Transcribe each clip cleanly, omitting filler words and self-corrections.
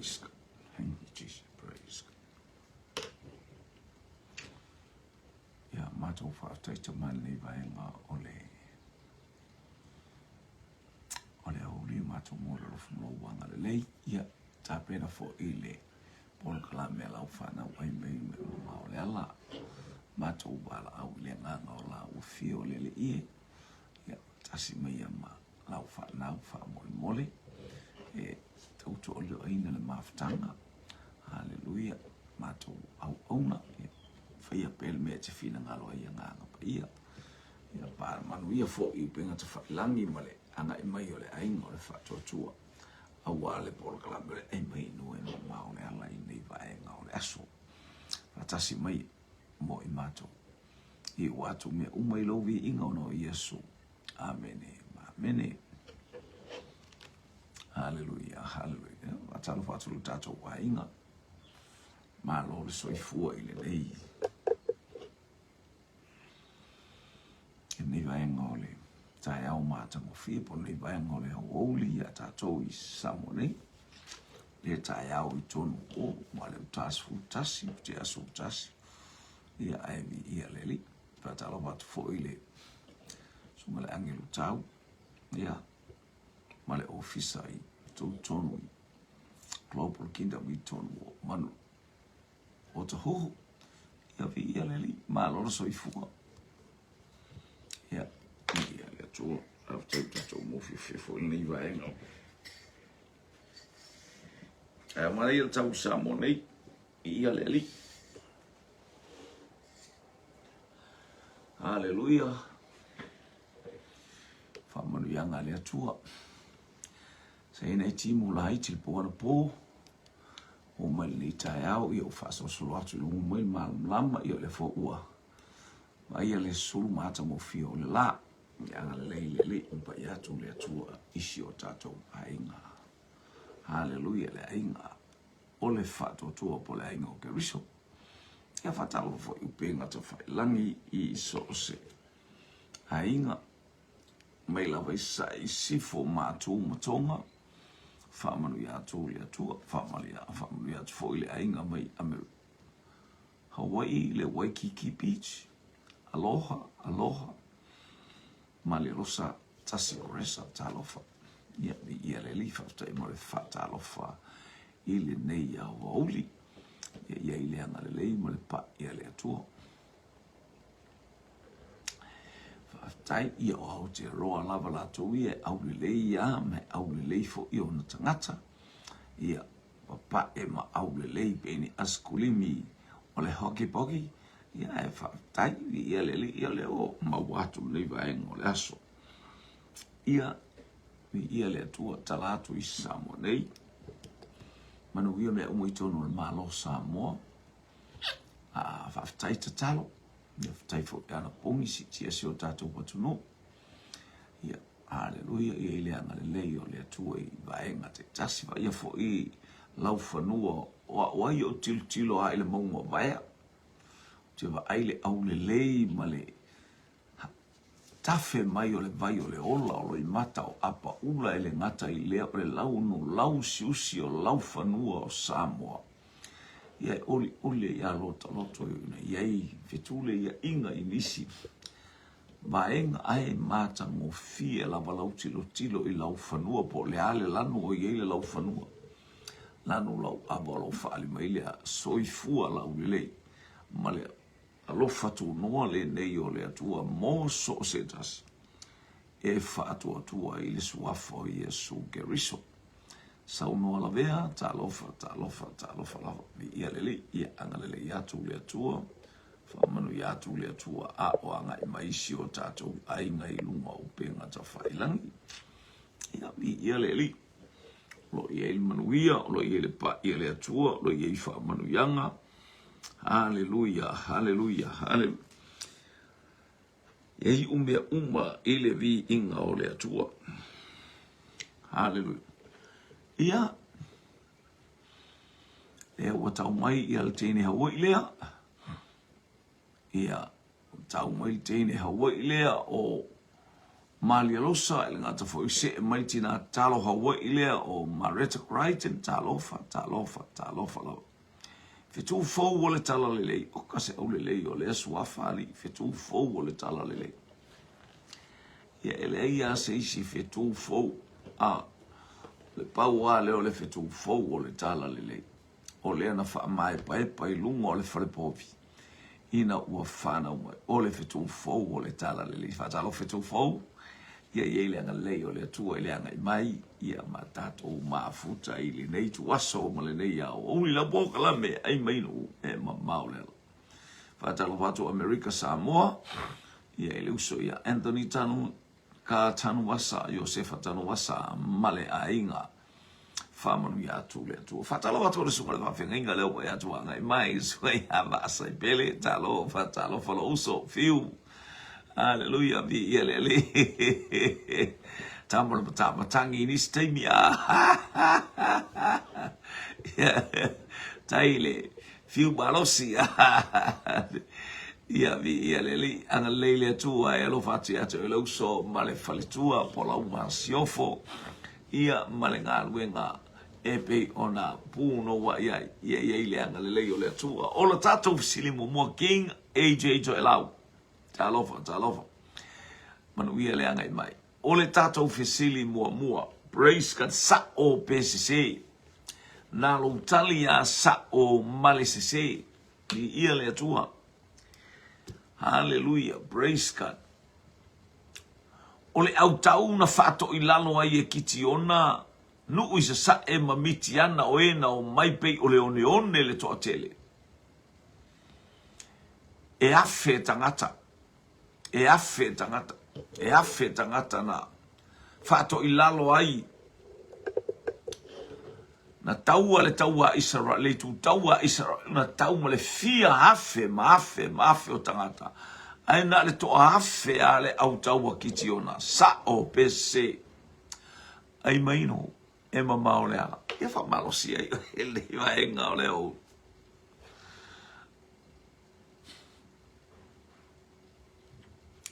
Praise God. Thank you, Jesus. Praise God. Ia, matou faafetai tama i lenei vaega o le o le aoauli matou mo le alofa ma lou agalelei. Ia, tapena foi le polokalame a lau fanau ai mai mea mamao o le ala. Matou valaau i le agaga o la ua fia o le Alii e. Ia, tasi mai ia ma lau fanau faamolemole e tautoaluaina le mafutaga. Haleluia. Matou auauna, ia faia pea le mea e te finagalo ai Agaga Paia. Ia manuia foi i upega tafailagi ma le agai mai o le aiga o le faatuatua aua le polokalame o le ai mai nuu e mamao le ala i nei vaega o le aso. Faatasi mai mo i matou. I ua atu mea uma i lou viiga ona o Iesu. Amene. Amene. Haleluia, haleluia. Faatalofa atu i lo tatou aiga. Malo le soifua i lenei lenei vaega o le taeao matagofie po o lenei vaega o le aoauli iā tatou i Samoa nei. Le taeao i tonu o ma le uta 11, te aso 11, ia ae viia le Alii. Faatalofa atu foi i le susuga i le agelu tau, ia, ma le ofisa i totonu i Global Kingdom i tonu o Manu o Tahuhu. Ia viia le Alii, malo le soifua. Ia, viia le Atua. Faafetai ua tatou mofiofia foi i lenei vaega. Ae manaia le tau i Samoa nei, viia le Alii. Haleluia. Faamanuiaga a le Atua. Sa i ai nai timu laiti le po anapo. Oo mai lenei taeao, ia ua faasolosolo atu i luga mai le malamalama, ia o lea foi ua vaaia le sulu matagofie o le la. Ia agalelei le Alii ma pai atu le Atua i si o tatou aiga. Haleluia, le aiga o le faatuatua po o le aiga o Keriso. Ia faatalofa foi i upega tafailagi i so o se aiga mai lava i Sasae i Sifo, Matu ma Tonga. Faamanuia atu le Atua, faamanuia atu foi le aiga mai Amerika. Hawaii, le Waikiki Beach. Aloha, aloha. Malialosa, tasi o Resa, talofa. Ia, viia le Alii, faafetai mo le faatalofa i lenei aoauli. Ia i ai le agalelei ma le pa'i a le Atua. Faafetai, ia o Aotearoa lava latou ia e aulelei ia ma e aulelei foi ona tagata. Ia, papae ma aulelei pei ni asikulimi o le hoki poki. Ia, ae faafetai, viia le Alii, ia o lea ua maua atu lenei vaega o le aso. Ia, viia le Atua, tala atu i Samoa nei. Manuia mea uma i totonu o le Malo o Samoa. A faafetai tatalo, ia faafetai foi i anapogi siitia si o tatou atunuu. Ia, haleluia, ia i le agalelei o le Atua i vaega taitasi, vaaia foi laufanua o au ai ou tilotilo lava i le mauga o Vaea. Ou te vaai le aulelei ma le tafe mai o le vai o le ola o loimata o apaula e le gata i lea o le launu lauusiusi o laufanua o Samoa. Ia e olioli ai a lotaloto ina i ai fetule ia iga i nisi vaega ae matagofie lava lau tilotilo i laufanua po o le a le lanu o i ai le laufanua. Lanu lau ava o lo o faaali mai le soifua laulelei ma le Alofa tunoa lenei o le Atua mo so o se tasi e faatuatua i le suafa o Iesu Keriso. Saunoa lavea, talofa, talofa, talofa lava. Viia le Alii, ia agalelei atu le Atua, faamanuia atu le Atua a o agai mai si o tatou aiga i luga o upega tafailagi. Ia, viia le Alii. O lo o i ai le manuia, o lo o i ai le pai a le Atua, o lo o i ai faamanuiaga. Haleluia, haleluia, haleluia. E iu mea uma i le viiga o le Atua. Haleluia. Ia, lea ua tau mai ia le teine Hawaii lea. Ia, ua tau mai le teine Hawaii lea o... Malialosa e le gata foi see mai le tinā tatalo Hawaii lea o Maretta Crichton, talofa, talofa, talofa lava. Fetu fou o le Talalelei, oka se aulelei o lea suafa alii, fetu fou o le Talalelei. Ia e leai lava se isi fetu fou, a, le pau lava lea o le fetu fou o le Talalelei. O lea na faamaepaepa i luga o le falepovi ina ua fanau mai. O le fetu fou o le Talalelei. Faatalofa fetu fou, ia i ai le agalelei o le Atua i le agai mai, ia ma tatou mafuta i lenei ituaso ma lenei aoauli lau polokalame ai mai nuu e mamao le ala. Faatalofa atu Amerika Samoa, ia i le uso ia Anthony Tanu, Ka Tanuvasa, Iosefa Tanuvasa ma le aiga. Faamanuia atu le Atua. Faatalofa atu le susuga i le faafeagaiga lea ua e atu agai mai, susuga ia Vaasaipele, talofa, talofa lou uso, fiu. Aleluia, viia le Alii. Tama o le matamatangi i nisi taimi. Tai le fiu malosi. Ia, viia le Alii. Agalelei le Atua e alofa atu ia te oe le uso ma le faletua po o lau masiofo, ia ma le galuega e pei ona punouai ai. Ia i ai le agalelei o le Atua. O le tatou fesili muamua, King AJ Toelau. Talofa, talofa. Manuia le agai mai. O le tatou fesili muamua, praise God, sa'o pe sesē? Na lou tali a sa'o ma le sesē. Viia le Atua. Haleluia, praise God. O le autau na faatoilalo ai e Kitiona, nuu i sasa'e ma Mitiana o e na omai pei o le oneone le toatele. E afe tagata, e afe tagata, e afe tagata na faatoilalo ai na taua le taua a Isaraele, le itu taua a Isaraele, na tau ma le fia afe ma afe ma afe o tagata, ae na o le toa afe a le au taua Kitiona, sa'o pe sesē. Ai mai nō, e mamao le ala. Ia faamalosi ai oe lenei vaega o le ou.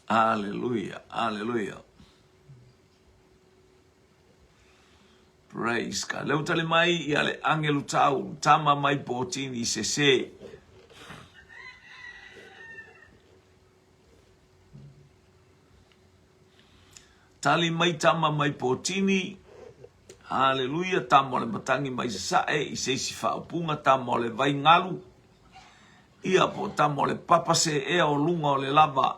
Aleluia, aleluia. Praise God. Leu tali mai ia le angelu tau, tama mai potini sese. Tali mai tama mai potini, Haleluia, tama o le matangi mai sasae i se isi faaupuga, tama o le vai galu, ia po o tama o le papa seea o luga o le lava.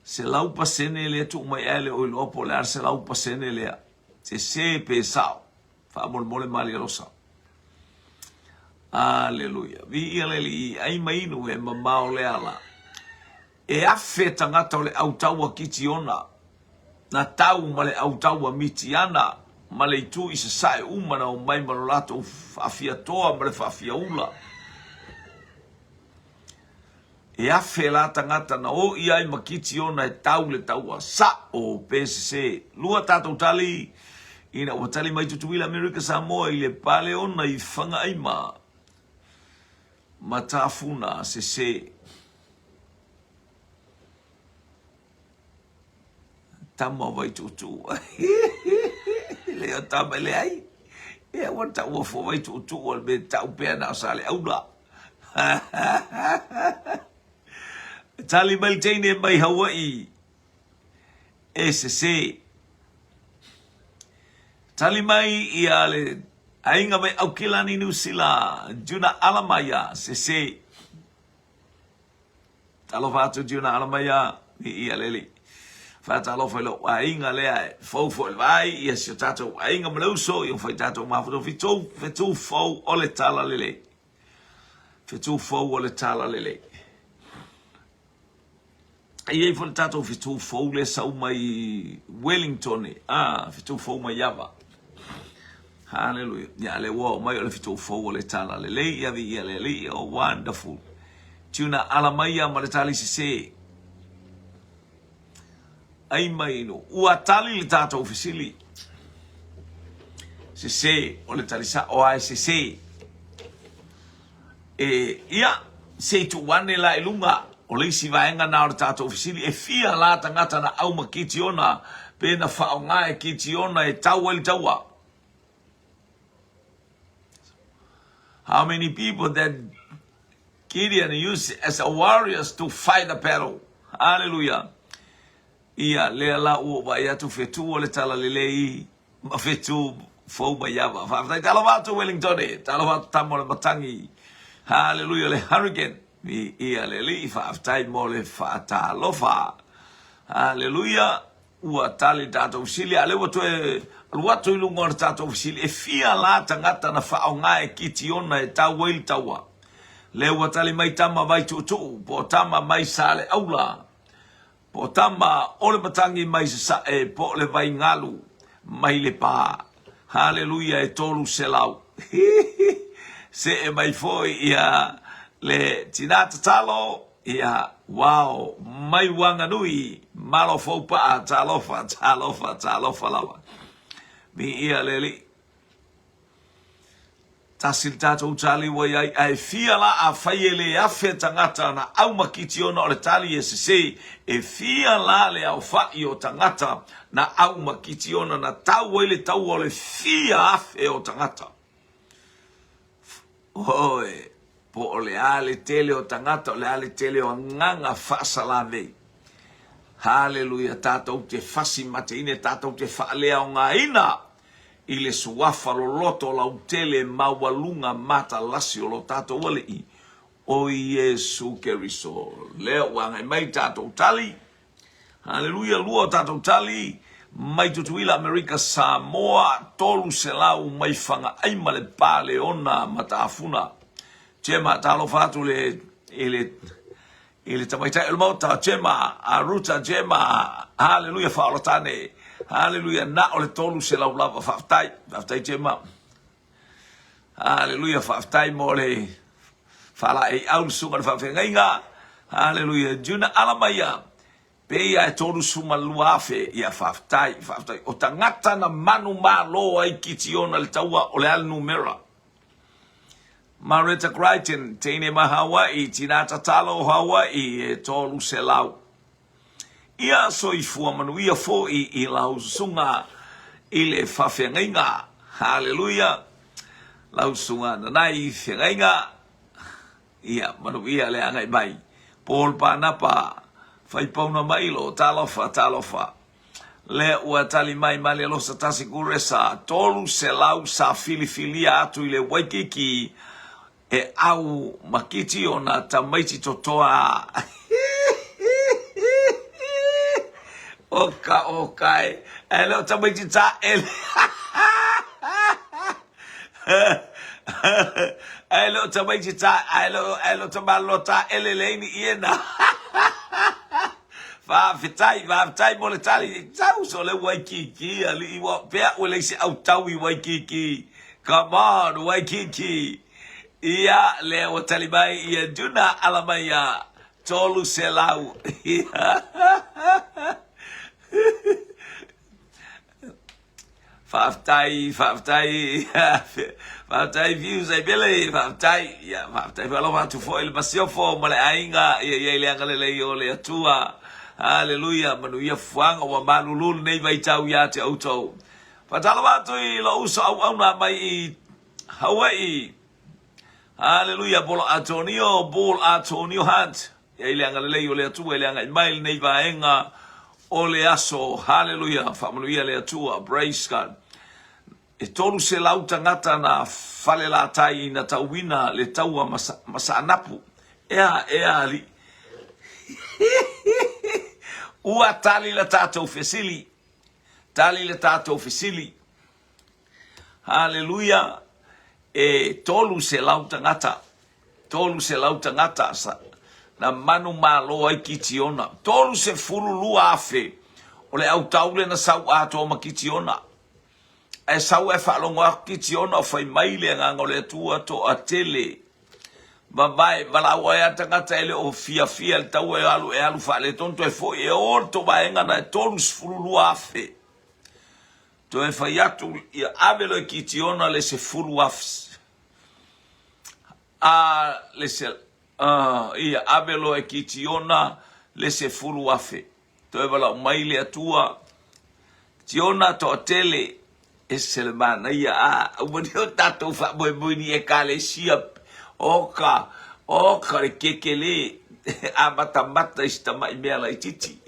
100% lea tuu mai ae le o iloa po o le a le 100% lea. Sese pe sao. Faamolemole Malialosa. Aleluia. Viia le Alii, ai ma inu e mamao le ala. E afe tagata o le au taua Kitiona, na tau ma le au taua Mitiana, ma le itu i sasae uma na omai ma lo latou faafiatoa ma le faafiaula. E afe la tagata na o i ai ma Kitiona e tau le taua, sa'o pe sesē. Lua tatou tali, ina ua tali mai Tutuila Amerika Samoa i le Paleona i Fagaaima ma Tafuna, sesē. Tama o Vaituutuu. Lea o tama e leai. Ia ua taua fua Vaituutuu o le mea tau pea na o Saleaula. Tali mai le teine mai Hawaii e sesē. Tali mai ia le aiga mai Aukilani Niu Sila, Juna Alamaia, sesē. Talofa atu Juna Alamaia, i ia lele. Faatalofa i lou aiga lea e fou foi le vaai, ia si o tatou aiga ma le uso, ia fai tatou mafuta fetu, fetu fou o le Talalelei. Fetu fou o le Talalelei. E i ai foi le tatou fetu fou lea sau mai Wellington, ah, fetu fou mai Ava. Hallelujah. Ia le ua oo mai o le fetu fou o le Talalelei, ia viia le Alii, oh wonderful. Tuna ala mai ia ma le tali sesē. Ai mai no. Ua tali le tatou fesili. Sesē, o le tali sa'o lava e sesē. E, ia, se i tuu ane la i luga. O le isi vaega na o le tatou fesili, e fia la tagata na au ma Kitiona pe na faaaoga e Kitiona e tau ai le taua? How many people that Gideon used as a warriors to fight the battle? Hallelujah. Ia, lea la ua ou vaai atu fetu o le talalelei ma fetu fou mai ava. Faafetai. Talofa atu Wellington e. Talofa atu tama o le matangi. Hallelujah le hurricane. Viia le Alii, faafetai mo le faatalofa. Hallelujah. Ua tali le tatou fesili, a o lea ua toe alu atu i luga o le tatou fesili, e fia la tagata na faaaoga e Kitiona e tau ai le taua? Lea ua tali mai tama mai Tuutuu, po o tama mai Saleaula, Po o tama o le matangi mai Sasae po o le Vaigalu mai Lepa. Haleluia e 300. See mai foi ia le tina tatalo ia wow mai Wanganui malo fou paa talofa talofa talofa lava. Viia le Alii. Tasi le tatou tali ua i ai, ae fia la afai e le afe tagata na au ma Kitiona o le tali e sese, e fia la le aofa'i o tagata na au ma Kitiona na tau ai le taua o le fia afe o tagata? Oi, po o le a le tele o tagata, o le a le tele o agaga faasalavei. Haleluia, tatou te fasi mateina, tatou te faaleaogaina i le suafa loloto lautele maualuga matalasi o lo tatou Alii, o Iesu Keriso. Lea ua agai mai tatou tali. Haleluia, lua o tatou tali mai Tutuila, Amerika, Samoa, 300 mai Fagaai ma Lepa, Leona, Mataafuna. Tema, talofa atu le, i le I le tamaitai o le Maota, Jema, a Ruta, Jema, haleluia, faaolatane, haleluia, na o le 300 lava, faafetai, faafetai Jema, haleluia, faafetai mo le faalaeiau le susuga i le faafeagaiga, haleluia, Juna Alamaia, pei a e 32,000, ia faafetai, faafetai, o tagata na manumalo ai Kitiona i le taua, o le a le numera? Mareta Crichton, teine ma Hawaii, tina tatalo o Hawaii e 300. Ia soifua manuia foi i lau susuga i le faafeagaiga. Haleluia! Lau susuga Nanai Feagaiga, ia manuia le agai mai. Paul Panapa, Faipauna Mailo, talofa, talofa. Lea ua tali mai Malialosa Tasi Guresa, 300 sa filifilia atu i le Waikiki e au ma Kitiona tamaiti totoa. Oka oka e, e le o tamaiti taele. Ae le o tamaiti ta, ae le o, ae le o tamaloa taele leai ni iena. Faafetai, faafetai mo le tali. Tau so le Waikiki, alii ua pea ua leai se autau i Waikiki. Come on, Waikiki. Ia, lea ua tali mai ia Juna ala mai ia 300. Ia. Faafetai, faafetai, faafetai Views ai Billy, faafetai. Ia, faafetai foi alofa atu foi le Masiofo ma le aiga, ia i ai le agalelei o le Atua. Haleluia, manuia fuaga ua malulu lenei vaitau ia te outou. Faatalofa atu i lou uso auauna mai i Hawaii. Haleluia, Polo Antonio, Paul Antonio Hunt. Ia i le agalelei o le Atua i le agai mai lenei vaega o le aso. Haleluia! Faamanuia le Atua. Praise God. E 300 tagata na falelatai na tauina le taua ma, ma Saanapu. Ea, ea alii. Ua tali la tatou fesili. Tali le tatou fesili. Haleluia! E 300 tagata 300 tagata na manumalo ai Kitiona. 32,000 o le autaule na sau atoa ma Kitiona. Ae sau ae faalogo atu Kitiona o fai mai le agaga o le Atua toatele. Vavae, valaau ai a tagata e le o fiafia le taua e alu e alu faaletonu toe foi e o le tou vaega na e 32,000. Toe fai atu ia ave loa e Kitiona le 10,000. A le se, Ia, ave loa e Kitiona le 10,000. Toe valaau mai le Atua, Kitiona, toatele, ese le manaia, a, aua ne o tatou faamoemoe ni ekalesia, oka, oka le kekele, amatamata i si tamai mea laitiiti.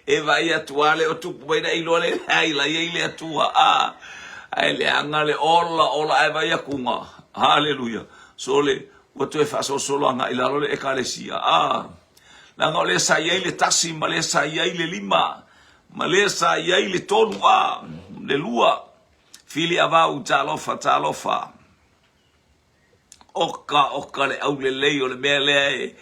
E vaai atu lava lea o tupu mai na iloa le leai la i ai le Atua, a, ae leaga le ola, ola, ae vaai atu ga, haleluia, sole, ua toe faasolosolo agai i lalo le ekalesia, a, leaga o lea sa i ai le 1 ma lea sa i ai le 5, ma lea sa i ai le 3, a, le 2, fili avau, talofa, talofa. Oka, oka le aulelei o le mea lea e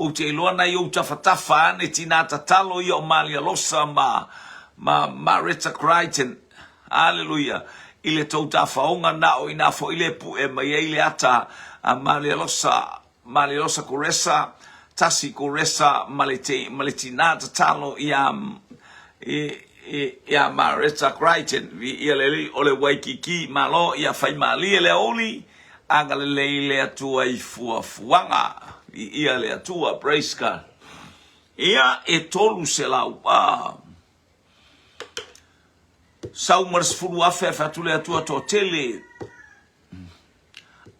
ou te iloa nai ou tafatafa ane tinā tatalo ia o Malialosa ma, ma Maretta Crichton, haleluia, i le tou tafaoga na o inā foi le pu'e mai ai le ata a Malialosa, Malialosa Kuresa, Tasi Kuresa ma le, te, ma le tinā tatalo iā, i, i, iā Maretta Crichton, viia le Alii o le Waikiki, malo ia faimalie le aoauli, agalelei le Atua i fuafuaga, viia le Atua, praise God. Ia, e 300, ah, sau ma le 10,000 ae fai atu le Atua toatele,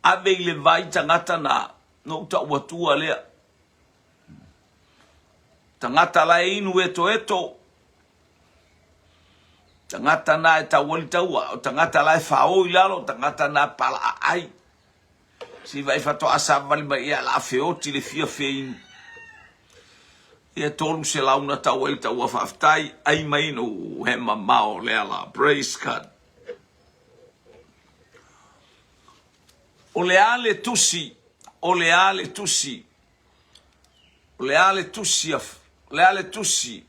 Ave i le vai tagata na, na ou tau atua lea. Tagata la e inu etoeto. Tagata na e tauali taua. O tagata la e fao i lalo. Tagata na e palaa ai. Si vai fatoa savali mai ia la feoti le fia feinu. Ia 300 na tau ai le taua faafetai. Ai mai no he mamao le ala. Praise God. O le a le tusi, o le a le tusi, o le a le tusi, o le a le tusi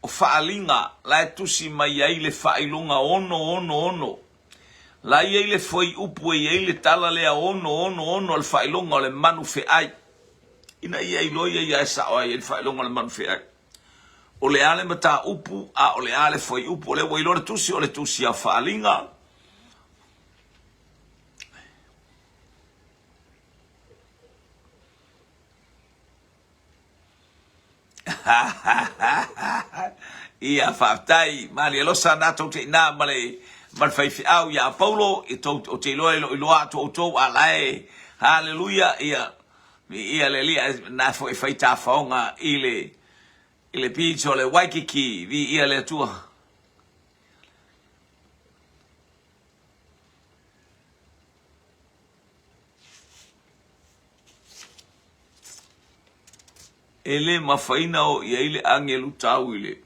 o Faaliga la e tusi mai ai le faailoga 666. La i ai le fuaiupu e i ai le tala lea 666 o le faailoga o le manu feai. Ina ia iloa ia ia e sao ai le faailoga o le manu feai. O le a le mataupu, a o le a le fuaiupu, o lea ua iloa le tusi, o le tusi a Faaliga. Ia, faafetai. Malialosa na tou te inā ma le, ma le faifeau iā Paulo, i tou, ou te iloa e lo iloa atu outou, a la e, haleluia, ia, Viia le Alii ae na foi e fai tafaoga i le i le beach o le Waikiki. Viia le Atua. E le mafaina o i ai le agelu tau i le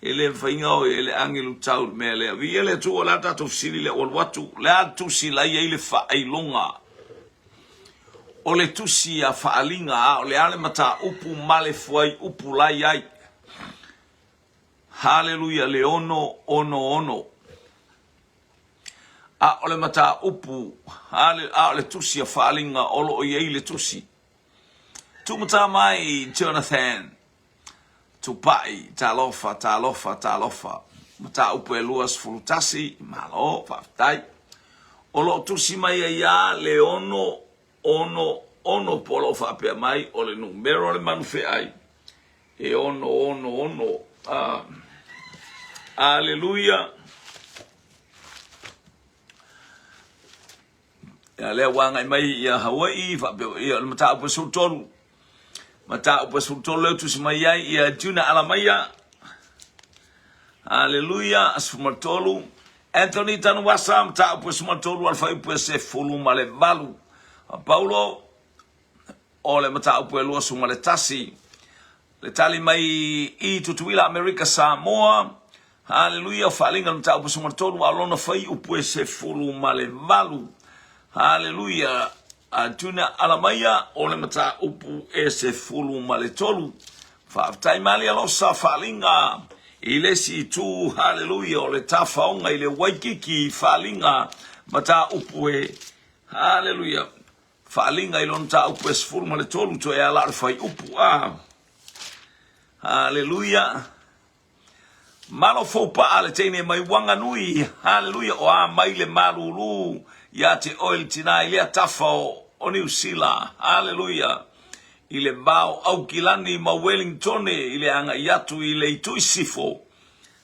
E le mafai ona o i ai le agelu tau i le mea lea. Viia le Atua, o le a le tatou fesili lea ua alu atu? O le a le tusi la i ai le faailoga? O le tusi a Faaliga, a o le a le mataupu ma le fuaiupu la i ai? Haleluia, le 666. A o le mataupu, a o le tusi a Faaliga o lo o i ai le tusi. Tuumatā mai, Jonathan. Tupai, talofa, talofa, talofa. Mataupu e 21, malo, faafetai. O lo o tusi mai ai lava le 6, 6, 6 po o lo o faapea mai o le numera o le manu feai e 6, 6, 6. Ah, aleluia. Ia lea ua agai mai ia Hawaii faapea ia le mataupu e 13. Mataupu e 13 lea tusi mai ai ia Juna Alamaia. Haleluia, 13. Anthony Tanuasa, mataupu e 13 al fuaiupu e 18. Paulo, o le mataupu e 21. Le tali mai i Tutuila, Amerika, Samoa. Haleluia, Faaliga le mataupu 13, a o lona fuaiupu e 18. Haleluia, a Juna Alamaia, o le mataupu e 13. Faafetai Malialosa, Faaliga i le isi itu, haleluia, o le tafaoga i le Waikiki, Faaliga, mataupu e, haleluia, Faaliga i lona mataupu e 13 toe ala o le fuaiupu a. Haleluia. Malo foupaa le teine mai Wanganui. Haleluia. O a mai le malūlū ia te oe le tinā i lea tafa o o Niu Sila, haleluia, i le va o Aukilani ma Welingtone i le agai atu i le itu i sisifo,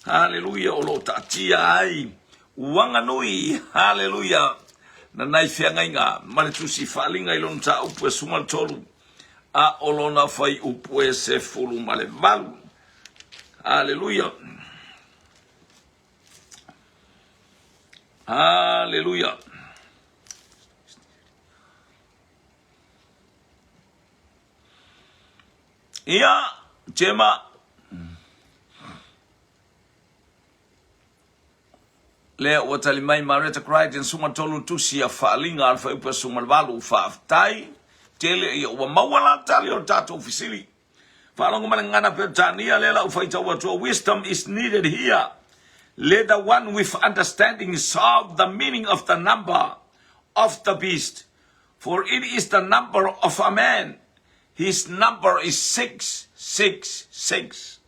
haleluia, o lo o taatia ai Uaganui, haleluia, na nai feagaiga ma le tusi faaliga i lona mataupu e 13 a o lona fuaiupu e 18. Haleluia. Haleluia. Ia, Jema. Lea ua tali mai Marietta Crichton suma tolu tusi a faaliga a le fuaiupu e 18. Faafetai tele ia ua maua la tali o le tatou fesili. Faalogo ma le gagana Peretania lea la u faitau atua Wisdom is needed here. Let the one with understanding solve the meaning of the number of the beast, for it is the number of a man. His number is 666.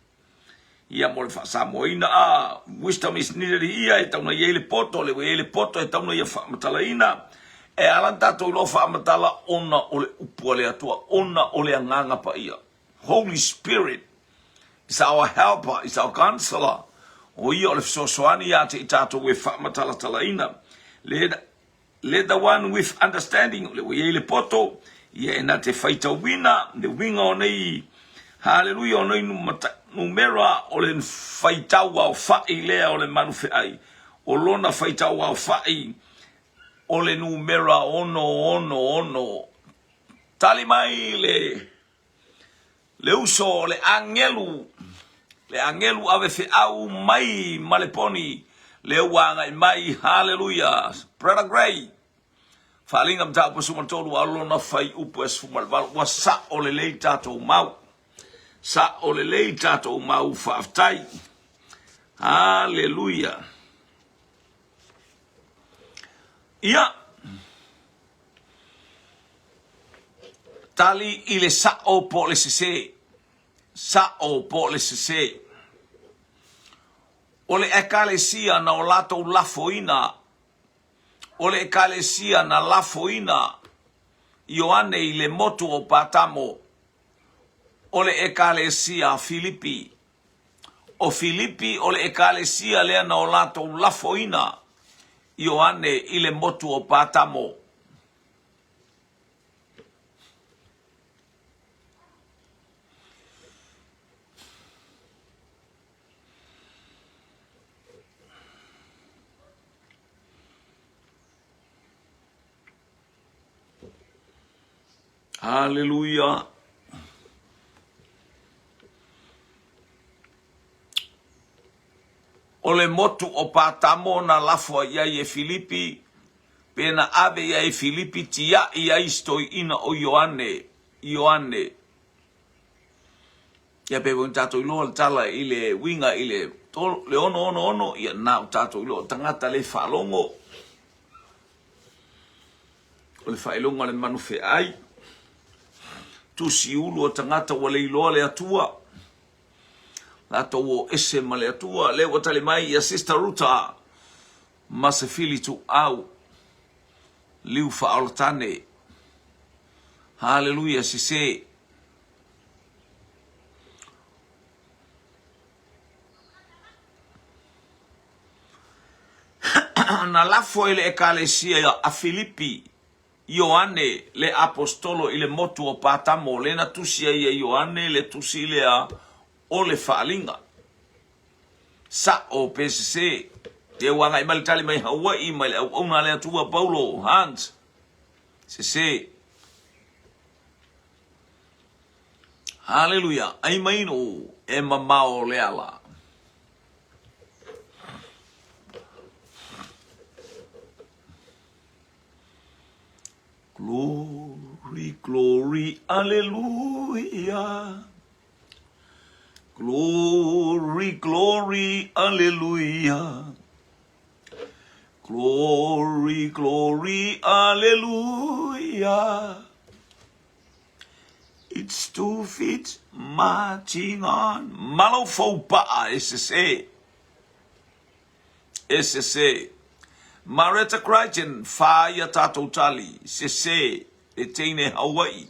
Ia mo le faasamoaina a wisdom is needed here e tau na i ai le poto, le ua i ai le poto e tau na ia faamatalaina. E ala ona tatou iloa faamatala ona o le upu a le Atua, ona o le Agaga Paia. Holy Spirit is our helper, is our counselor. O ia o le fesoasoani ia te i tatou e faamatalatalaina. Let Let the one with understanding, o le ua i ai le poto, ia e na te faitauina le uiga o nei, haleluia, o nei numera o le faitau aofai lea o le manuwheai. O lona faitau aofai o le numera 666. Tali mai le Le uso o le agelu, le agelu ave feau mai ma le poni, lea ua agai mai, haleluia, Brother Gray, Faaliga mataupu 13 a lona fuaiupu e 18, ua sao lelei tatou mau, sao lelei tatou mau, faafetai, haleluia. Ia, Tali i le sa'o po o le sesē. Sa'o po o le sesē. O le Ekalesia na o latou lafoina, o le Ekalesia na lafoina Ioane i le motu o Patamo, o le Ekalesia Filipi. O Filipi o le Ekalesia lea na o latou lafoina Ioane i le motu o Patamo. Haleluia. O le motu o Patamo na lafo ai ai e Filipi, pe na ave i ai e Filipi tiaʻi ai si toeaina o Ioane, Ioane. Ia pe ua tatou iloa le tala i le uiga i le le ono ono ono, ia na o tatou iloa o tagata le faalogo. O le faailoga o le manu feai, tusi ulu o tagata ua le iloa le Atua, latou o ese ma le Atua. Lea ua tali mai ia Sister Ruta ma se fili tuau liu faaolatane. Haleluia, sese. Na lafo e le Ekalesia a Filipi Ioane le Aposetolo i le motu o Patamo, lea na tusi ai e Ioane le tusi lea o le Faaaliga. Sa'o pe sesē. Ia ua agai mai le tali mai Haua'i mai le auauna a le Atua Paulo Hans. Sesē. Haleluia. Ai mai no e mamao le ala. Glory, glory, alleluia. Glory, glory, alleluia. Glory, glory, alleluia. It's two feet marching on. Malo fou pa'a e sesē. E sesē. Maretta Crichton, whāia tātou tali, sesē. Le teine Hauaʻi.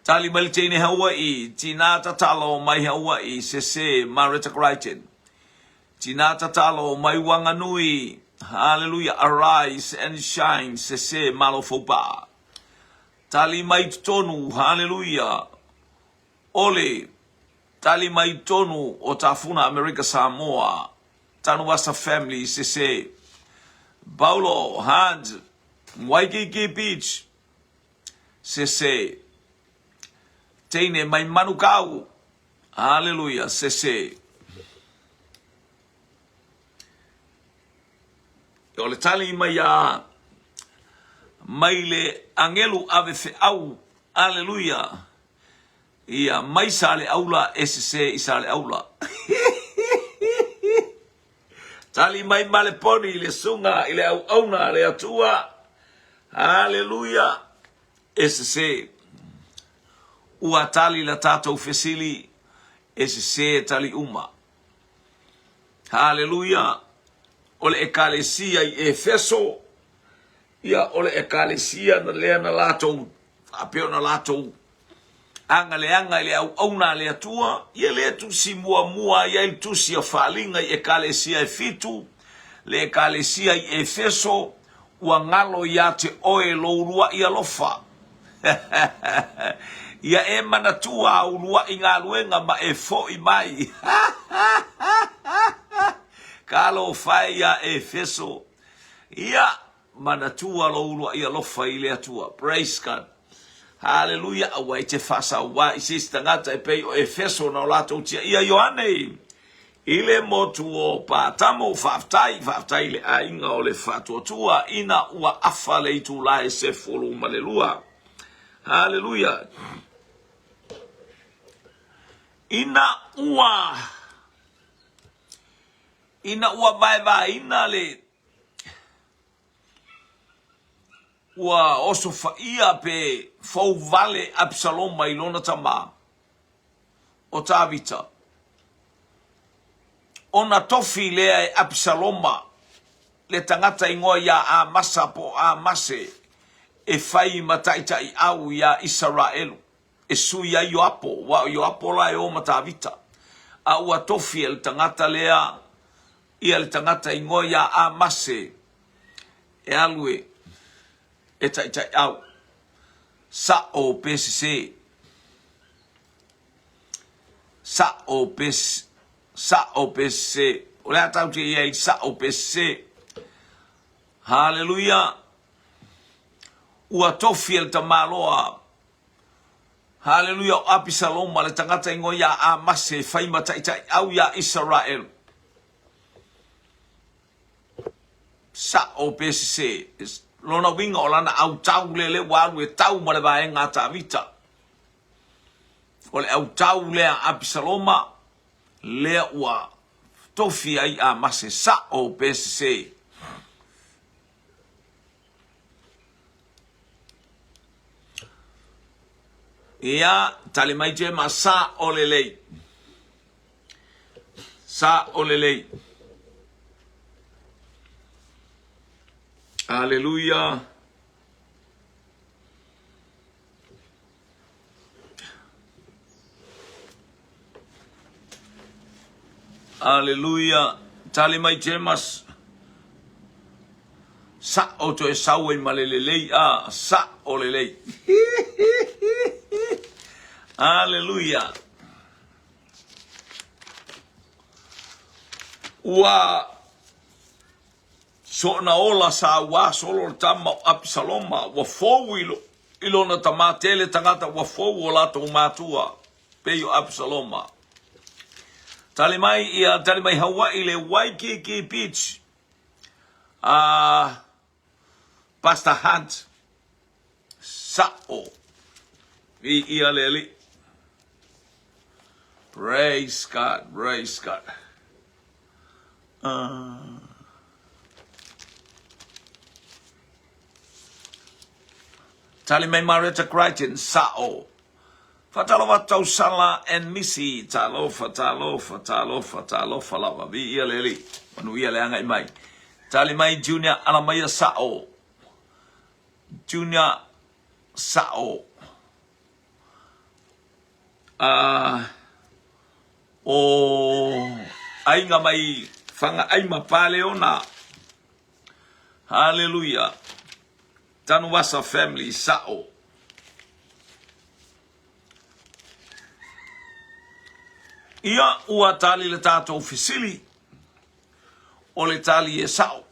Tali mai le teine Hauaʻi, Tinā tatalo mai Hauaʻi, sese, Mareta Crichton. Tinā tatalo mai Wanganui, haleluia, arise and shine, sese, Malo Foupaa. Tali mai totonu, haleluia, ole, tali mai totonu o Tafuna Amerika Samoa, Tanuvasa family, sese, Paulo, Hans, Waikiki Beach, Sese. Teine mai Manukau. Haleluia. Sese. O le tali mai a mai le angelu ave feau. Aleluia. Ia mai Saleaula e sese i Saleaula. Tali mai Maleponi i le suga i le auauna a le Atua. Haleluia! E sese. Ua tali la tatou fesili, e sese tali uma. Haleluia! O le Ekalesia i Efeso, ia o le Ekalesia na lea na latou faapea ona latou agaleaga i le auauna a le Atua, ia lea tusi muamua ai ai le tusi a Faaliga i Ekalesia e fitu, le Ekalesia i Efeso, ua galo ia te oe lou uluaʻi alofa. Ia e manatua au uluaʻi galuega ma e foʻi mai. Talofa e iā Efeso. Ia Manatua lou uluaʻi alofa i le Atua. Praise God. Haleluia, aua e te faasauā i se isi tagata e pei o Efeso na o latou tiaia Ioane i le motu o Patamo. Faafetai, faafetai i le aiga o le faatuatua ina ua afa le itulā e 12. Haleluia. Ina ua ina ua vaevaeina le Ua osofaia pe fouvale Apisaloma i lona tama, o Tavita. Ona tofi lea e Apisaloma le tagata igoa iā Amasa po o Amase e fai ma taitaiau iā Isaraelu, e sui ai Ioapo, aua o Ioapo la e o ma Tavita. A ua tofi e le tagata lea ia le tagata igoa iā Amase e alu e e taitaiau. Saʻo pe sesē. Saʻo pe saʻo pe sesē. O le a tatou te i ai i saʻo pe sesē. Haleluia! Ua tofi e le tamaloa Haleluia o Apisaloma le tagata igoa iā Amase e fai ma taitaiau iā Isaraelu. Saʻo pe sesē. Lona uiga o lana autau lea lea ua alu e tau ma le vaega a Tavita. O le autau lea a Apisaloma lea ua tofi ai Amase. Saʻo pe sesē. Ia, tali mai Gemma, saʻo lelei. Saʻo lelei. Aleluia. Aleluia. Tali mai James. Saʻo toe sau ai ma le lelei a saʻo lelei. Aleluia. Ua Soona ola saua solo le tama o Apisaloma, ua fou i, i lona tama tele tagata ua fou o latou matua, pei o Apisaloma. Tali mai ia, tali mai Hawaii le Waikiki Beach. A Pastor Hunt saʻo i ia le Alii. Praise God, praise God. Tali mai Marietta Crichton, saʻo. Faatalofa Tausala and Missy, talofa, talofa, talofa, talofa lava. Viia le Alii, manuia le agai mai. Tali mai Junior Alamaia, saʻo. Junior. Sa'o. A o aiga mai Fagaai ma Paleona. Haleluia. Tanuvasa family Sa'o. Ia ua tali le tatou fesili o le tali e sa'o.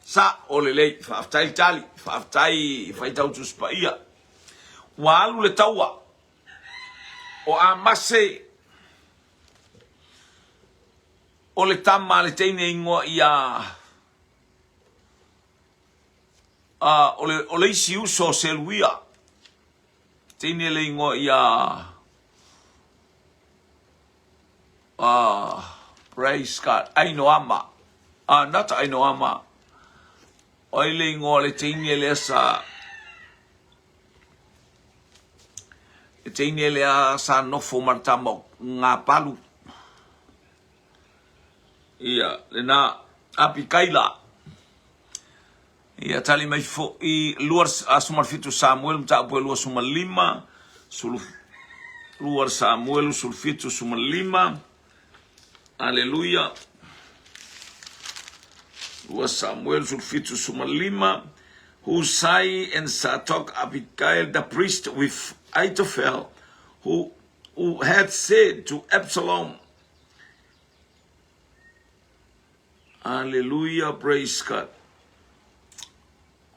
Sa'o lelei. Faafetai tali. Faafetai faitau Tusi Paia. Ua alu le taua o Amase o le tama a le teine ingoa ia a o le o le isi uso o Seluia teine le ingoa ia uh, praise God Ainoama uh, not Ainoama o ai le ingoa o le teine lea sa le teine lea sa nofo ma le tama o Ngāpalu ia lena Apikaila ia tali mai fo'i 27 Samuelu mataupu e 25 sulu 2 Samuelu 17 15 Aleluia 2 Samuelu 17 15 Husai and Satok Abigail the priest with Ahithophel who, who had said to Absalom Aleluia, praise God.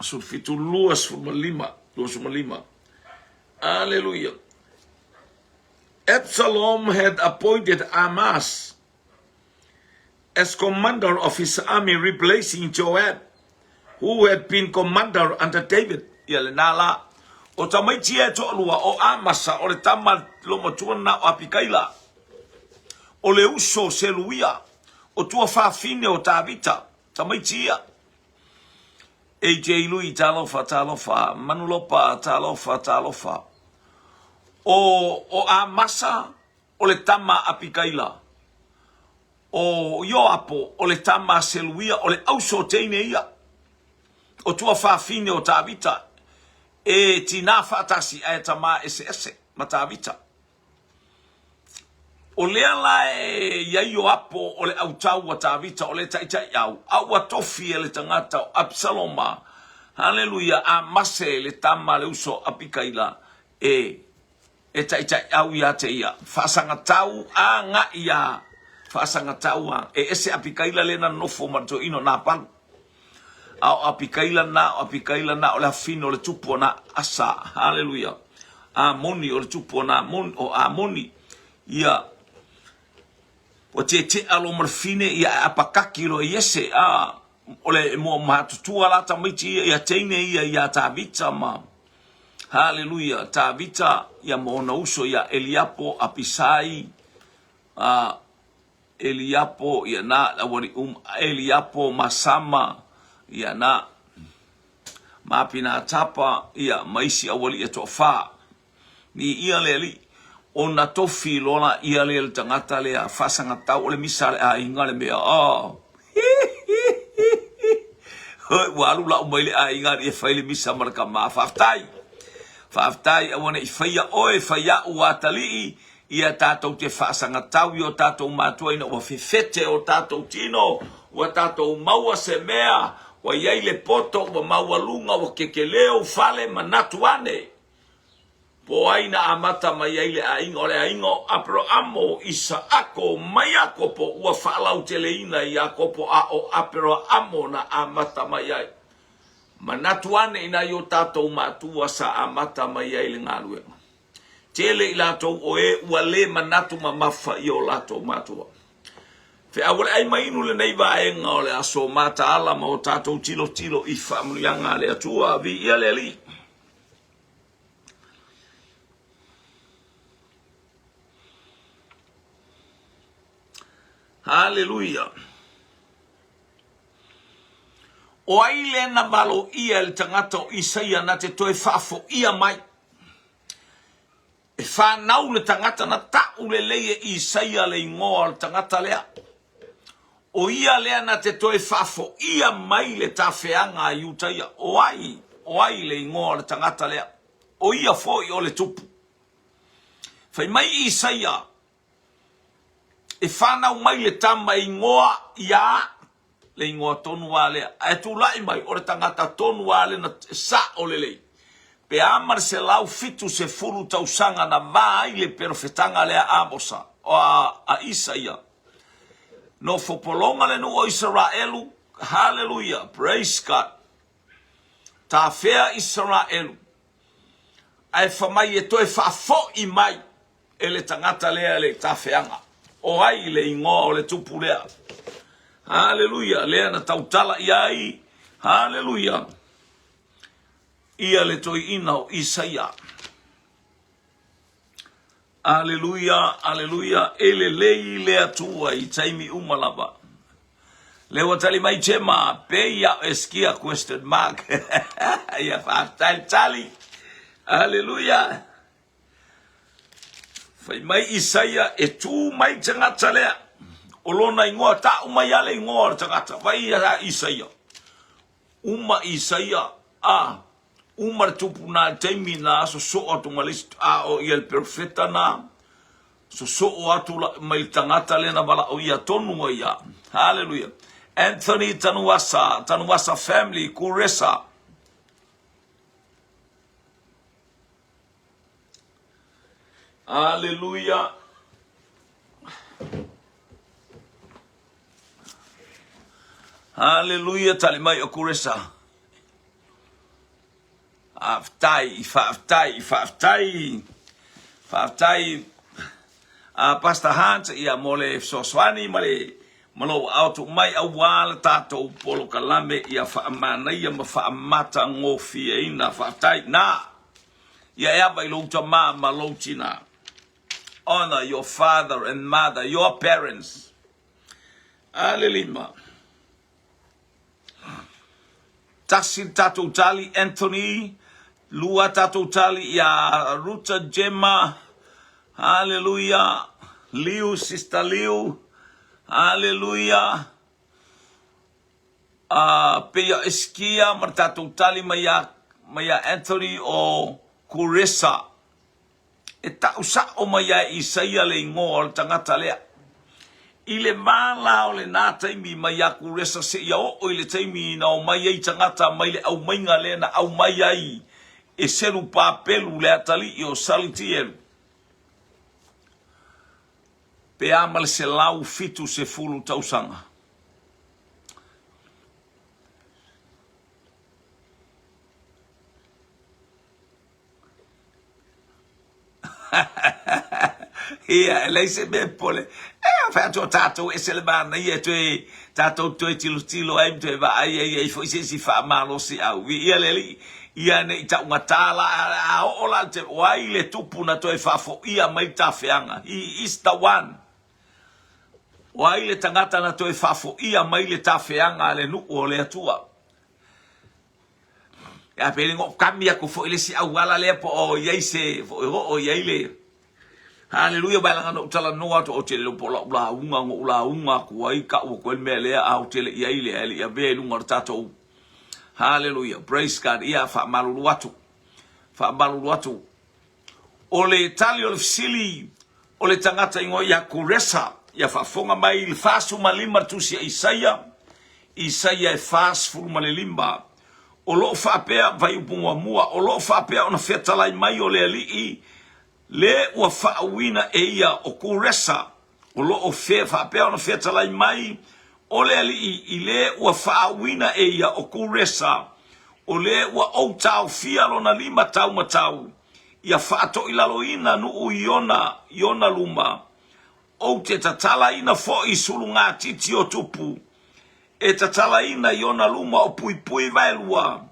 17, 25, 25. Aleluia. Absalom had appointed Amas as commander of his army, replacing Joab, who had been commander under David. Ia lena la. O tamaiti e toalua o Amasa o le tama lomatua na o Apikaila. O le uso o Seluia, o tuafafine o Tavita, tamaiti ia. AJ Lui, talofa, talofa, Manulopa, talofa, talofa. O, o Amasa, o le tama a Apikaila. O Ioapo, o le tama a Seluia, o le auso o teine ia. O tuafafine o Tavita, e tinā faatasi ae tamā eseese ma Tavita. O lea la e i ai Ioapo o le autau a Tavita o le taitaiau, a ua tofi e le tagata o Apisaloma, haleluia, Amase le tama a le uso o Apikaila e e taitaiau ia te ia. Faasagatau agaʻi iā, faasagatau a, e ese Apikaila lea na nofo ma le toeaina o Napalu. A o Apikaila na, o Apikaila na, o le afino o le tupu o na Asa. Haleluia. Amoni, o le tupu o na Amoni, o Amoni. Ia, ua tietea lo ma le fine, ia e apakaki lo iese, a, o le mua mahatutua la tamaiti ia, ia teine ia ia Tavita ma, haleluia, Tavita, ia ma ona uso ia Eliapo, Apisai, a, Eliapo, ia na, aualiʻi uma, Eliapo ma Sama, ia na, ma Apinatapa, ia, ma isi aualiʻi e toafā. Ni ia le alii, ona tofi loa la ia lea le tagata lea faasagatau o le misa a le aiga le mea, oh. Hoi, ua alu lau mai le aiga alii e fai le misa ma le kamā. Faafetai. Faafetai, aua ne i faia oe, fai a'u atalii, Ia tatou te faasagatau i o tatou matua ina ua fefete o tatou tino, ua tatou maua se mea, ua i ai le poto, ua maualuga, ua kekeleu fale, manatu ane. Po o ai na amata mai ai le aiga, o le aiga o Aperoamo, Isaako, ma Iakopo, ua faalauteleina i Iakopo, a o Aperoamo na amata mai ai. Manatu ane i nai o tatou matua sa amata mai ai le galuega. Tele i latou o e ua le manatu mamafa i o latou matua. Feaualeai mai inu lenei vaega o le aso mataala ma o tatou tilotilo i faamanuiaga a le Atua. Viia le Alii. Haleluia. O ai lea na valoia e le tagata o Isaia na te toe faafoia mai? E fanau le tagata na ta'u lelei e Isaia le igoa o le tagata lea. O ia lea na te toe faafoia mai le tafeaga a Iutaia. O ai? O ai le igoa o le tagata lea? O ia foi o le tupu. Fai mai Isaia, E fanau mai le tama e igoa ia le igoa tonu lava lea. Ae tulai mai o le tagata tonu lava lea na sa'o lelei. Pe a ma le 170 tausaga na va ai le perofetaga lea a Amosa, a Isaia. Nofo pologa le nuu o Isaraelu, haleluia, praise God. Tafea Isaraelu, ae fa mai e toe faafoi mai e le tagata lea le tafeaga. O ai le igoa o le tupu lea? Haleluia, lea na tautala i ai, haleluia, ia le toeaina o Isaia. Aleluia, aleluia, e lelei le Atua i taimi uma lava. Lea ua tali mai Gemma, pei a o Eskia question mark. Ia faafetai le tali. Aleluia. Fai mai Isaia e tu mai tagata lea. O lona igoa, tau mai a le igoa o le tagata. Vai ia Isaia. Uma Isaia, a, uma le tupu na i taimi na sosoo atu ma le isi, a o ia le perofeta na, sosoo atu la, mai le tagata lea na valaauia tonu ai ia. Haleluia. Anthony Tanuasa, Tanuasa family, Kuresa. Haleluia. Haleluia, tali mai o Kuresa. Faafetai, faafetai, faafetai, faafetai a Pastor Hunt ia mo le fesoasoani ma le ma lou aao tuu mai aua le tatou polokalame ia faamanaia ma faamatagofieina. Faafetai na ia e ava i lou tama ma lou tina. Honor your father and mother, your parents. A le lima. Tasi le tatou tali, Anthony. Lua tatou tali ia Ruta Gemma. Hallelujah. Liu, Sister Liu. Hallelujah. Uh, pei o Eskia ma le tatou tali mai ia, mai ia Anthony o Kuresa. E tau sa'o mai ia Isaia le igoa o le tagata lea. I le va la o lenā taimi mai ia Kuresa seia oo i le taimi na omai ai tagata mai le aumaiga lea na aumai ai e Serupapelu le atalii o Salitielu, pe a ma le 170 tausaga. Ia, e leai se mea e popole. E, fai atu o tatou ese le manaia e toe, tatou toe tilotilo ai ma toe vaai ai, ai foi se isi faamalosiau. Viia le Alii, ia ne i taugata la, a oo la i le taimi, o ai le tupu na toe faafoia mai le tafeaga? He is the one. O ai le tagata na toe faafoia mai le tafeaga a le nuu o le Atua? Ia pe le go kami aku foi le isi auala lea po o i ai se foi oo i ai le Haleluia vai langa no talanoa atu ou te le po lau lauga ngo'u lauga aku ai ka'u aku ai le mea lea a ou te le i ai lea e le i avea i luga o le tatou Haleluia praise God ia faamalulu atu faamalulu atu O le tali o le fesili o le tagata igoa ia Kuresa, ia faafofoga mai i le 45 le tusi a Isaia, Isaia e 45. O lo o faapea, Vaiupu muamua, o lo o faapea ona fetalai mai o le alii le ua faauuina e ia o Kuresa, o lo o faapea ona fetalai mai o le alii i le ua faauuina e ia o Kuresa, o le ua ou taofia lona lima taumatau, ia faatoilaloina nuu i ona, i ona luma, ou te tatalaina foi sulugatiti o tupu, e tatalaina i ona luma o puipui vaelua,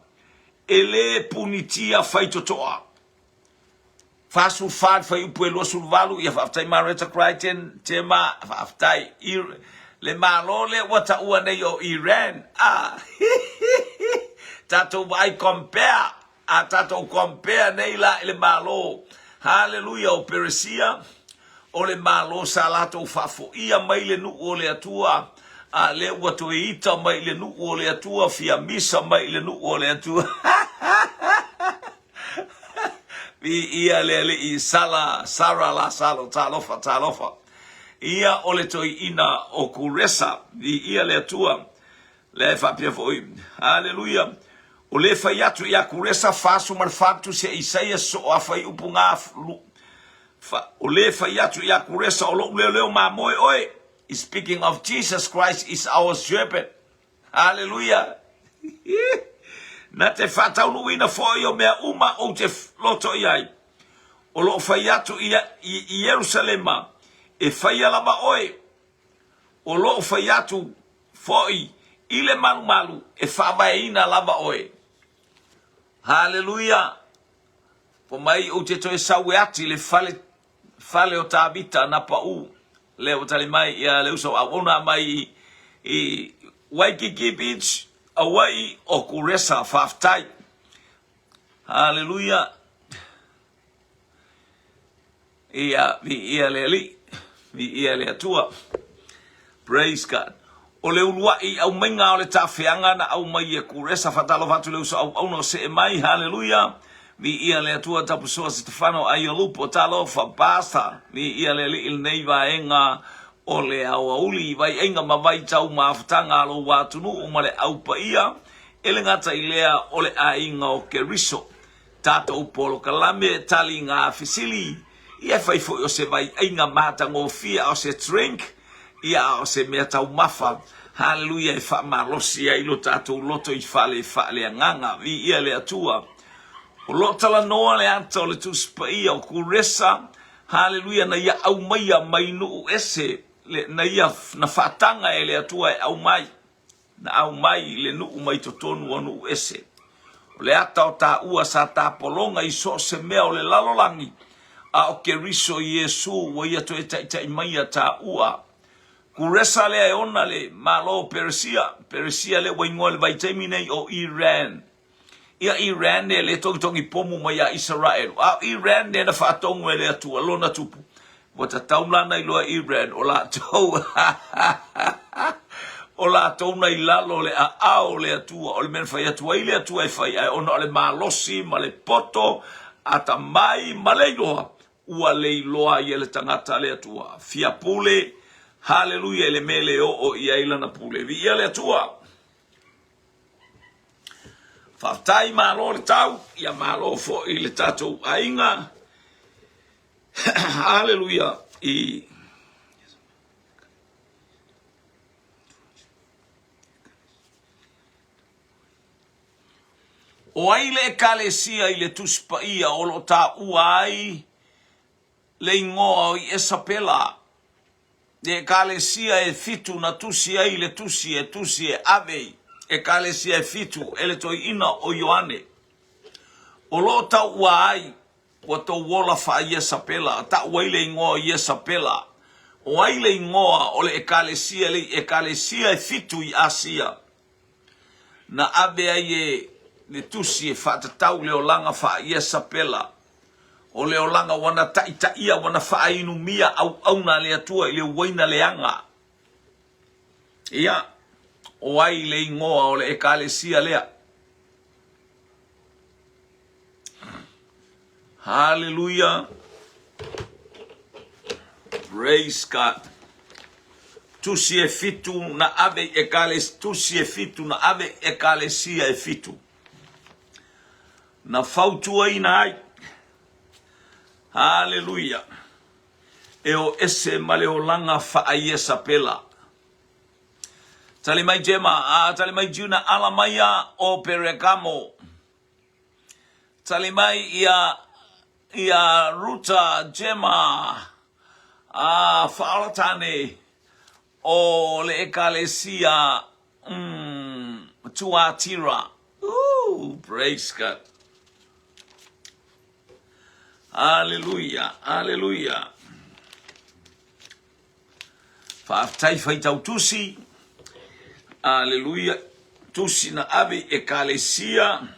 e le punitia faitotoa. 44 le fuaiupu e 28, ia faafetai Mareta Crichton, Tema, faafetai I, le Malo lea ua taua nei o Iran, ah, tatou vaai compare, a tatou compare nei la i le Malo, haleluia, o Peresia, o le Malo sa latou faafoia mai le nuu o le Atua, a lea ua toe ita mai i le nuu o le Atua, fia misa mai i le nuu o le Atua. Viia le Alii, Sala, Sara Lasalo, talofa, talofa. Ia o le toeaina o Kuresa, viia le Atua. Lea e faapea foi, Haleluia, o le fai atu ia Kuresa 44 tusi a Isaia soo a fai upu ngā o le fai atu ia Kuresa o lou leoleo mamoe oe. Speaking of Jesus Christ is our shepherd. Haleluia! Na te faataunuuina foi o mea uma ou te loto i ai. O loo fai atu i, i, i Ierusalema, e faia lava oe. O loo fai atu foi i le malumalu, e faavaeina lava oe. Haleluia! Po mai ou te toe sau e ati le fale fale o Tavita na paʻū. Lea ua tali mai ia le uso auauna mai i, i Waikiki Beach, Hawaii, o Kuresa. Faafetai. Haleluia. Ia, viia le Alii, viia le Atua. Praise God. O le uluaʻi aumaiga o le tafeaga na aumai e Kuresa, faatalofa atu le uso auauna o see mai, haleluia. Viia le Atua Tapusoa Setefano Aiolupo, talofa Pastor, viia le Alii lenei vaega o le aoauli i vaiaiga ma vaitau mafutaga a lou atunuu ma le au paia, e le gata i lea o le aiga o Keriso. Tatou polokalame tali ngā fesili, ia e fai foi o se vaiaiga matagofie a o se drink, ia a o se mea taumafa, haleluia e faamalosi ai lo tatou loto i fale faaleagaga, viia le Atua. O lo o talanoa le ata o le Tusi Paia o Kuresa, haleluia, na ia aumaia mai nuu ese, le, na ia na faataga e le Atua e aumai. Na aumai i le nuu mai totonu o nuu ese. O le ata o taua sa tapologa i so o se mea o le lalolagi, a o Keriso Iesu ua ia toe taitai maia taua. Kuresa lea e ona le Malo o Peresia, Peresia lea ua igoa i le vaitaimi nei o Iran. Ia Iran e le togitogi pomu mai ia Isaraelu, a o Iran lea na faatogu e le Atua lona tupu. Ua tatau la na iloa Iran o latou o latou na i lalo o le aao o le Atua, o le mea na fai atu ai le Atua e fai, ae ona o le malosi ma le poto atamai ma le iloa, ua le iloa ai e le tagata le Atua. Fia pule, haleluia, i le mea e le oo i ai lana pule. Viia le Atua! Faafetai, malo le tau, ia malo foi le tatou aiga. Haleluia i O ai le Ekalesia i le Tusi Paia o lo o taua ai le igoa o Iesapela? I Ekalesia e fitu na tusi ai le tusi e tusi e ave i Ekalesia e fitu e le toeaina o Ioane. O lo o tauua ai ua tou ola faa-Iesapela, tau ai le igoa o Iesapela. O ai le igoa o le Ekalesia le i Ekalesia e fitu i Asia? Na ave ai e le tusi e faatatau le olaga faa-Iesapela, o le olaga ua na taitaia, ua na faainumia auauna a le Atua i le uaina leaga. Ia, o ai le igoa o le Ekalesia lea? Haleluia. Praise God. Tusi e fitu na ave i ekales, tusi e fitu na ave i ekalesia e fitu. Na fautuaina ai. Haleluia. E o ese ma le olaga faa-Iesapela. Tali mai Jema, a tali mai Juna, ala maia o Peregamo. Tali mai ia ia Ruta Jema a Faaolatane o le Ekalesia mm, Tuatira. Ooh, praise God. Hallelujah, hallelujah. Faafetai faitau tusi. Aleluia. Tusi na ave i ekalesia.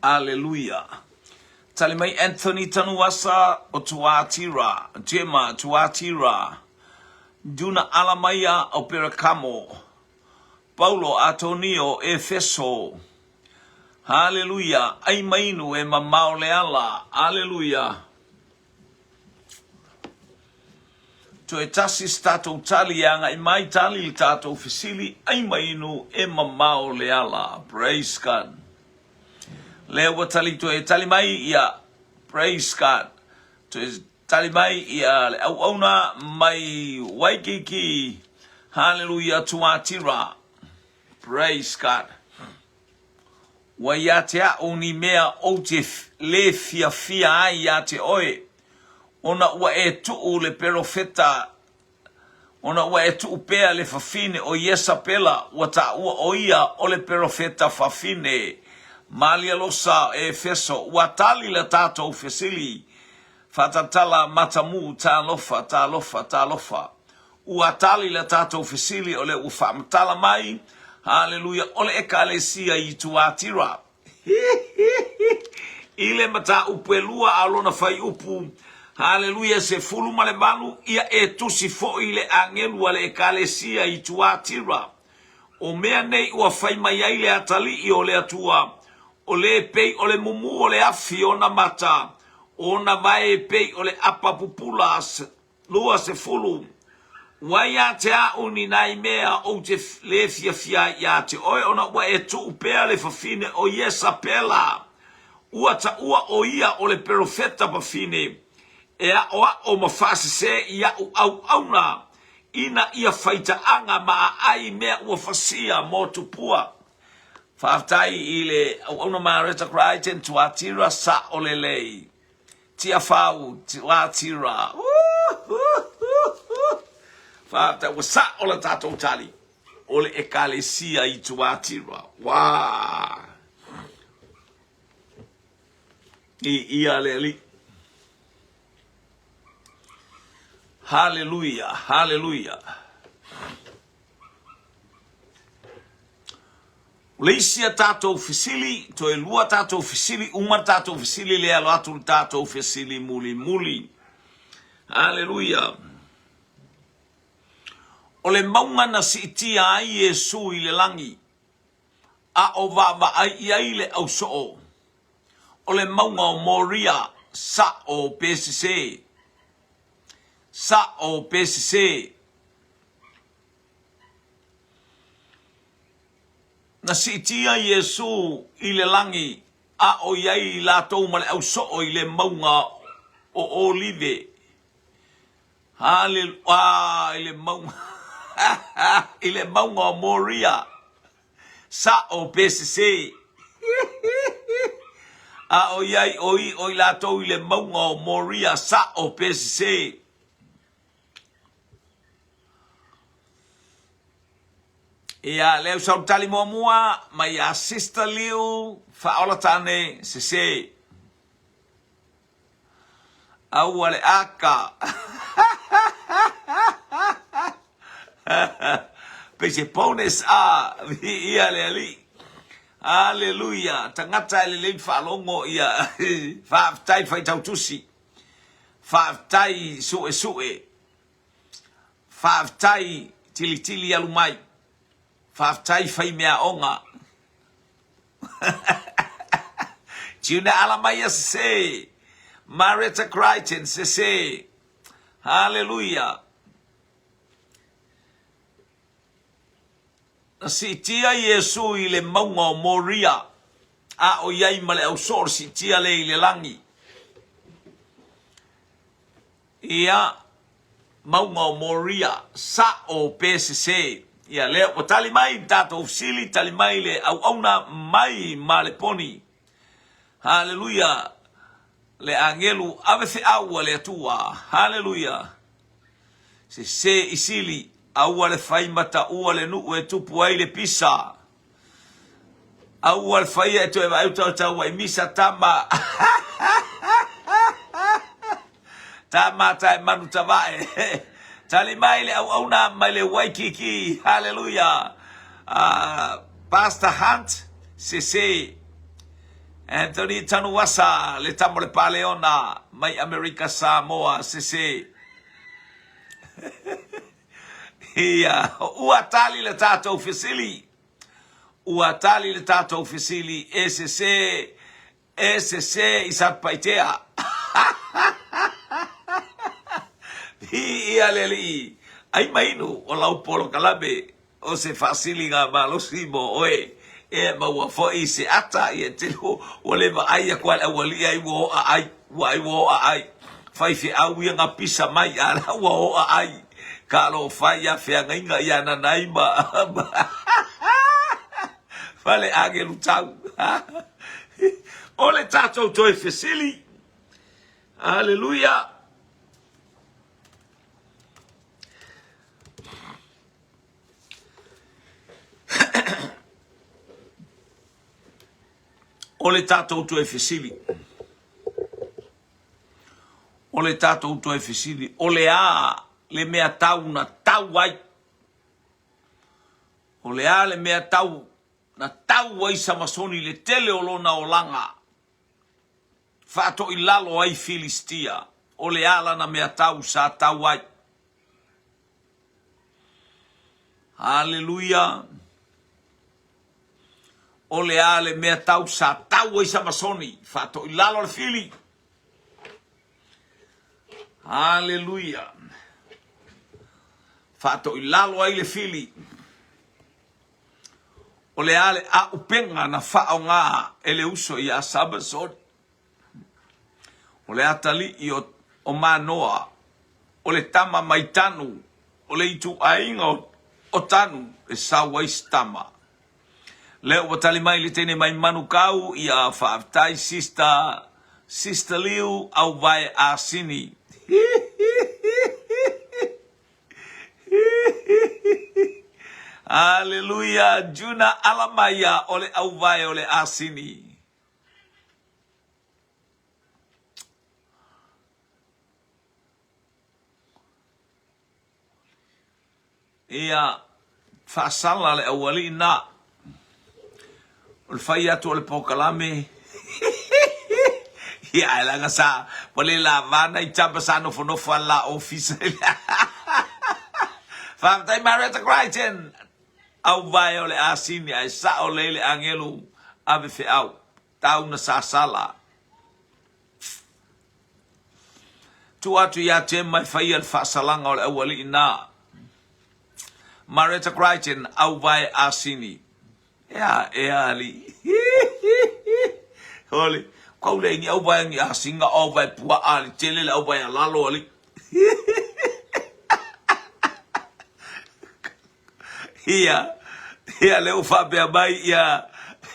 Aleluia. Tali mai Anthony Tanuasa o Tuatira, Gemma Tuatira, Juna Alamaia o Perakamo, Paulo Atonio o Efeso. Aleluia. Ai mainu e mamao le ala. Aleluia. Toe tasi se tatou tali e agai mai tali le tatou fesili ai mainu e mamao le ala. Praise God. Lea ua tali toe tali mai ia praise God. Toe tali mai ia le auauna mai Waikiki. Hallelujah Tuatira. Praise God. Ua ia te a'u ni mea ou te lē fiafia ai iā te oe, ona ua e tuʻu le perofeta, ona ua e tuʻu pea le fafine o Iesapela, ua taua ʻo ia o le perofeta fafine. Malialosa o Efeso, ua tali la tatou fesili, Faatatala matamū, talofa, talofa, talofa. Ua tali la tatou fesili o lea ua faamatala mai, haleluia, o le Ekalesia i Tuatira. I le mataupu e lua a o lona fuaiupu, haleluia, 18, ia e tusi foi i le agelu a le Ekalesia i Tuatira. O mea nei ua fai mai ai le atalii o le Atua, o lē pei o le mumu o le afi ona mata, o ona vae e pei o le apa pupula 20. Ua ia te a'u ni nai mea ou te lē fiafia ai iā te oe ona ua e tuʻu pea le fafine o Iesapela. Ua taua ʻo ia o le perofeta fafine e aʻoaʻo ma faasesē i aʻu auauna ina ia faitaaga ma aʻai mea ua fasia mo tupua. Faafetai i le auauna Mareta Crichton, Tuatira, Saʻolelei. Tiafau, Tuatira. Faafetai, ua sao la tatou tali o le Ekalesia i Tuatira. Uā! I ia le Alii. Haleluia, haleluia. O le isi a tatou fesili, toe lua tatou fesili, uma le tatou fesili lea alo atu le tatou fesili mulimuli. Haleluia. O le mauga na siitia ai Iesu i le lagi, a o vaavaai i ai le ausoo, o le mauga o Moria, sa'o pe sesē. Sa'o pe sesē. Na siitia Iesū i le lagi, a o i ai latou ma le ausoo i le mauga o Olive. Hale, ah, i le mauga, i le mauga o Moria. Sa'o pe sesē. A o i ai o i o i latou i le mauga o Moria, sa'o pe sesē. Ia, lea ua sau le tali muamua mai ia Sister Liu, Faaola Tane, sesē. Aua le aka. Pei se bonus a viia le Alii. Aleluia. Tagata e lelei faalogo ia. Faafetai faitau tusi. Faafetai suesue. Faafetai tilitili alu mai. Faafetai faimeaoga. Juna Alamaia sese. Marietta Crichton sese. Haleluia. Na siitia Iesu i le mauga o Moria, a o i ai ma le ausoo le siitia le i le lagi. Ia, mauga o Moria, sa'o pe sesē. Ia, lea ua tali mai le tatou fesili, tali mai le auauna mai Maleponi. Haleluia! Le agelu ave feau a le Atua. Haleluia! Sesē i sili, aua le fai mataua le nuu e tupu ai le pisa. Aua le faia e toe vaai uta o taua i misa tama. Tama tae manu tavae. Tali mai le auauna mai le Waikiki. Haleluia. Pastor Hunt, sese. Anthony Tanuasa, le tama o le Paleona, mai Amerika Samoa, sese. Ia, ua tali le tatou fesili. Ua tali le tatou fesili, e sese, e sese i Satupaitea. Viia le Alii, ai ma inu o lau polokalame. O se faasiliga malosi mo oe, e maua foi se ata ia tele ua le vaai atu a le aualii ai ua oa ai, ua ai ua oa ai. Faifeau ia na pisa mai a la ua oa ai. Talofa ia feagaiga ia nanai ma ma le agelu tau. O le tatou toe fesili. Aleluia. O le tatou toe fesili. O le tatou toe fesili, o le a le mea tau na tau ai? O le a le mea tau na tau ai Samasoni i le tele o lona olaga? Faatoilalo ai Filistia, o le a lana mea tau sa tau ai? Haleluia! O le a le mea tau sa tau ai Samasoni, faatoilalo le fili. Haleluia! Faatoilalo ai le fili. O le a le aupega na faaaoga e le uso ia Samasoni? O le atalii o Manoa, o le tama mai Tanu, o le ituaiga o Tanu e sau ai se tama. Lea ua tali mai le teine mai Manukau, ia faafetai sister, sister Liu Auvae Asini. Haleluia, Juna Alamaia o le auvae o le asini. Ia, faasala le aualii na. O le fai atu o le polokalame, ia ae leaga sa, ua le lava nai tama sa nofonofo a la ofisa. Faafetai Marietta Crichton, auvae o le asini ae sao lelei le agelu ave feau, tau na sasala. Tuu atu ia Gemma e faia le faasalaga o le aualii na. Marietta Crichton, auvae asini. Ea, ea alii. Holi, kau le ni auvae ni asinga auvae puaa le tele le auvae alalo alii. Ia, ia le ua faapea mai ia,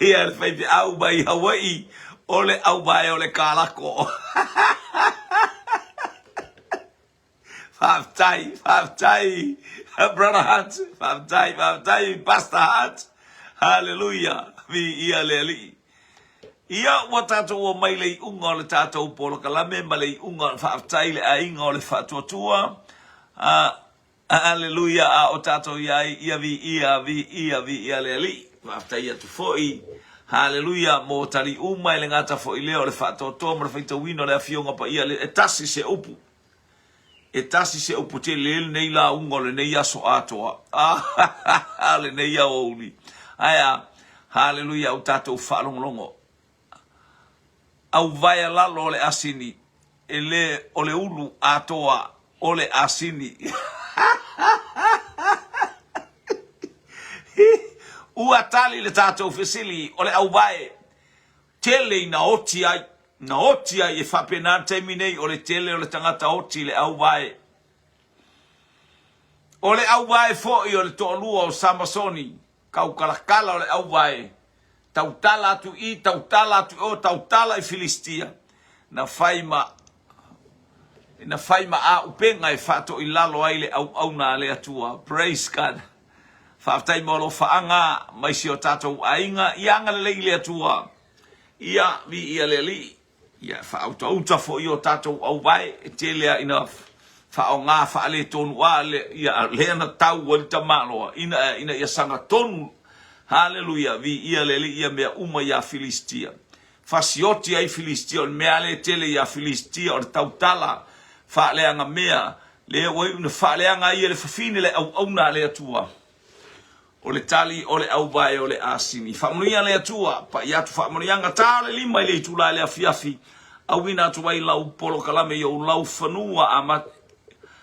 ia le faifeau mai Hawaii, o le auvae o le kalako. Faafetai, faafetai, Brother Hunt, faafetai, faafetai, Pastor Hunt. Hallelujah, viia le Alii. Ia, ua tatou oo mai le iuga o le tatou polokalame ma le iuga, faafetai i le aiga o le faatuatua. Uh, Aleluia, a o tatou i ai, ia viia, viia, viia le Alii. Faafetai atu foi, haleluia, mo tali uma e le gata foi lea o le faatoatoa ma le faitauina o le Afioga Paia, e tasi se upu, e tasi se upu tele lenei lauga o lenei aso atoa, ah, lenei aoauli. Ae a, haleluia, o tatou faalogologo. Auvaea lalo o le asini, e le o le ulu atoa o le asini. Ua tali le tatou fesili o le auvae tele ina oti ai, na oti ai e faapena le taimi nei o le tele o le tagata oti i le auvae. O le auvae foi o le toalua o Samasoni, Kaukalakala o le auvae, tautala atu i, tautala atu i o, tautala i Filistia, na fai ma, na fai ma aupega e faatoilalo ai le auauna a le Atua. Praise God. Faafetai mo alofaaga mai si o tatou aiga. Ia agalelei le Atua. Ia viia le Alii. Ia faautauta foi o tatou auvae e tele a ina faaaoga faaletonu a le, ia lea na tau ai le tamaloa ina, ina ia sagatonu. Haleluia, viia le Alii ia mea uma iā Filistia. Fasioti ai Filistia, o le mea lea e tele iā Filistia o le tautala faaleaga mea, lea ua iu ina faaleaga ai e le fafine le auauna a le Atua. O le tali o le auvae o le asini. Faamanuia le Atua, pai atu faamanuiaga ta le lima i le itula i le afiafi, auina atu ai lau polokalame i ou laufanua a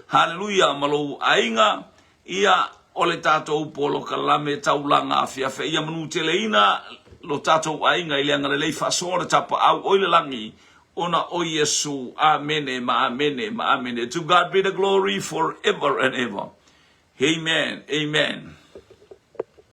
Haleluia ma lou aiga, ia o le tatou polokalame taulaga afiafi ia manuteleina lo tatou aiga i le agalelei faasoa o le tapaau o i le lagi ona o Iesu. Amene ma amene ma amene. To God be the glory forever and ever. Amen. Amen.